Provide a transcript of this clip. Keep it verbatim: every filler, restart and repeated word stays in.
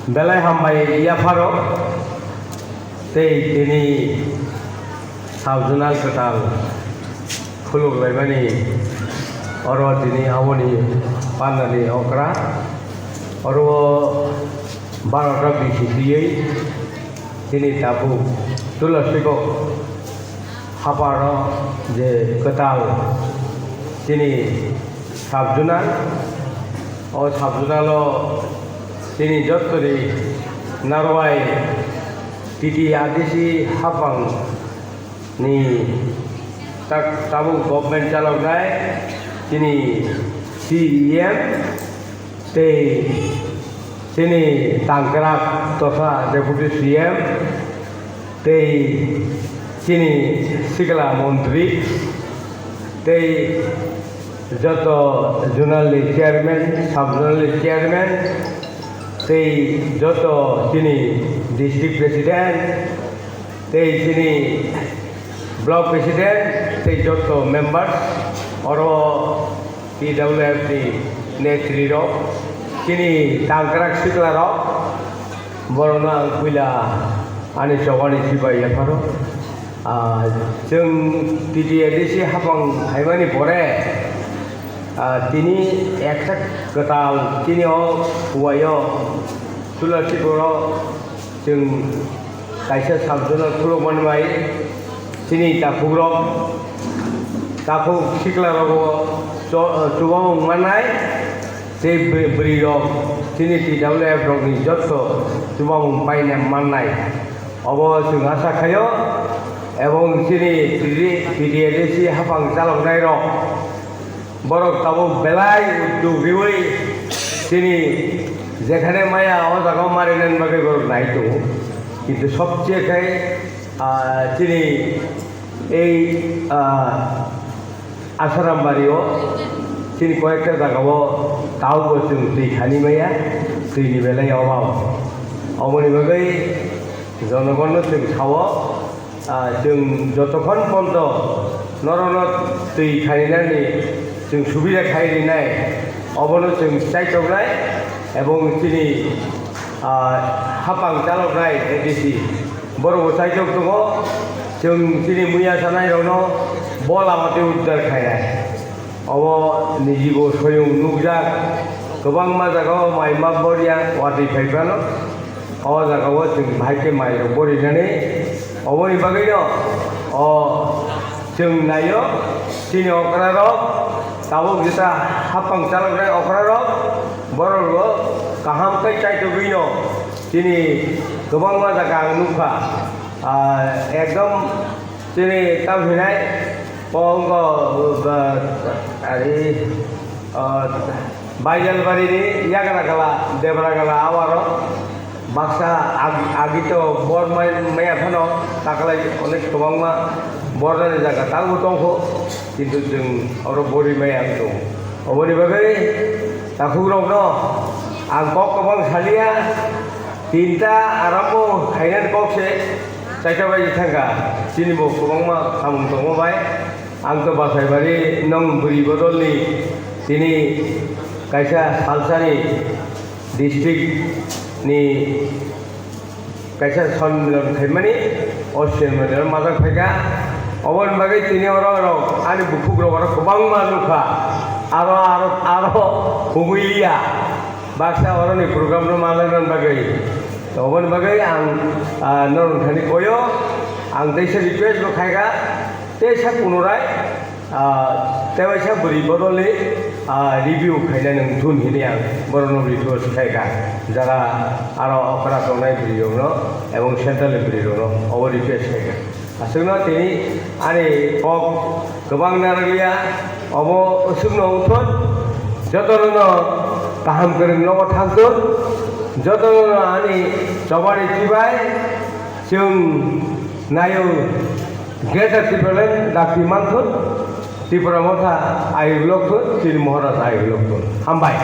Belai hambai yapharo tei tini sabjwnal kwtal khuluk laimani oro tini aboni pandani okra oro barota bisi tiywi tini tabuk Tulasiko haparo je kwtal chini sabjuna, o sabjunalo chini jottoni narwai T T R D C hapang ni tak tabuk government chaloknai chini C E M tei chini tangkrak tosa Deputy C M tei chini sikla montri tei joto zonal ni chairman, sub zonal ni chairman tei joto chini district president tei chini block president tei joto members oro T W F ni netri rok, chini tangkrak sikla rok, borokno ang puila ani chobani sibai yapharo. Ah, chwng T T A D C hapang phaimani pore, ah, tini ekta kwtal chini o puaio Tulasipuro chwng kaisa sabjuna khulukmani bai chini takhukrok, takhuk siklarogo cho-, chubamung mannai, tei bwrwi, bwrwirok chini T W F rokni jotto chubamung paina mannai. Obo chwng asa khaio, ebong chini T D, T D A D C hapang chaloknairok, borok tabuk belai udduk riwi chini jekhane maya o jaga o marinani bagwi borok nai tongo. Kintu sobse khai, ah, chini ei, ah, Asaram bario chini koyekta jaga o taubo chwng twi khani maya, twini belai obab. Oboni bagwi jonogonno chwng sao, ah, chwng jotokhon ponto norokno twi khainani chwng subida khai rinai, obono chwng chaitoknai, ebong chini, ah, hapang chaloknai A D C borokbo chaitok tongo, chwng chini muya sanairokno bo lama twi uddar khainai. Obo nijibo soyung nukjak, kwbangma jagao mai ma borya watwi phai phano. O jagao chwng bahai khe mai rok borinani, oboni bagwino o chwng naio chini okra rok, tabuk jesa hapang chaloknai okra rok, borok rok kaham khe chaitogwino chini kwbangma jaga ang nukha, ah, ekdom chini tam hinai o wngkha, ah, ari, ah, Baijalbarini yagra gala, debra gala, awaro baksa ag-, agito bor mai, maya phano taklai onek kwbangma bornani jaga tangbo tongkho, kintu chwng oro bori maya wng tongo. Oboni bagwi takhukrokno ang kok kwbang salia, tinta arambo khainani kok se chaita baji thangkha, chini bo kwbangma samung tongo bai. Ang to Basaibari nong bwrwi bodolni tini kaisa salsani district ni kaisa sonmilan khaimani, o sonmilan majak phaikha. Oboni bagwi tini oro, oro ani bukhuk rok oro kwbangma nukha, aro, aro, aro humui liya baksa oroni program no manjakna bagwi. To oboni bagwi ang, ah, norok thani koyo, ang teisa request bo khaikha. Tei sa punurai, ah, tei waisa bwrwi bodolni, ah, review khainani wngthun hinwi ang borokno request khaikha, jara aro okra tongnai bwrwi rokno ebong central ni bwrwi rokno obo request khaikha. Aswkno tini ani kok kwbang narwkliya, obo aswkno wngthun, jotono kaham kwrwng nogo thangthun, jotono ani chobani chibai chwng naio. Greater Tipraland dakti manthun, Tipra Motha ayuk lokthun, chini Maharaj ayuk lokthun. Hambai.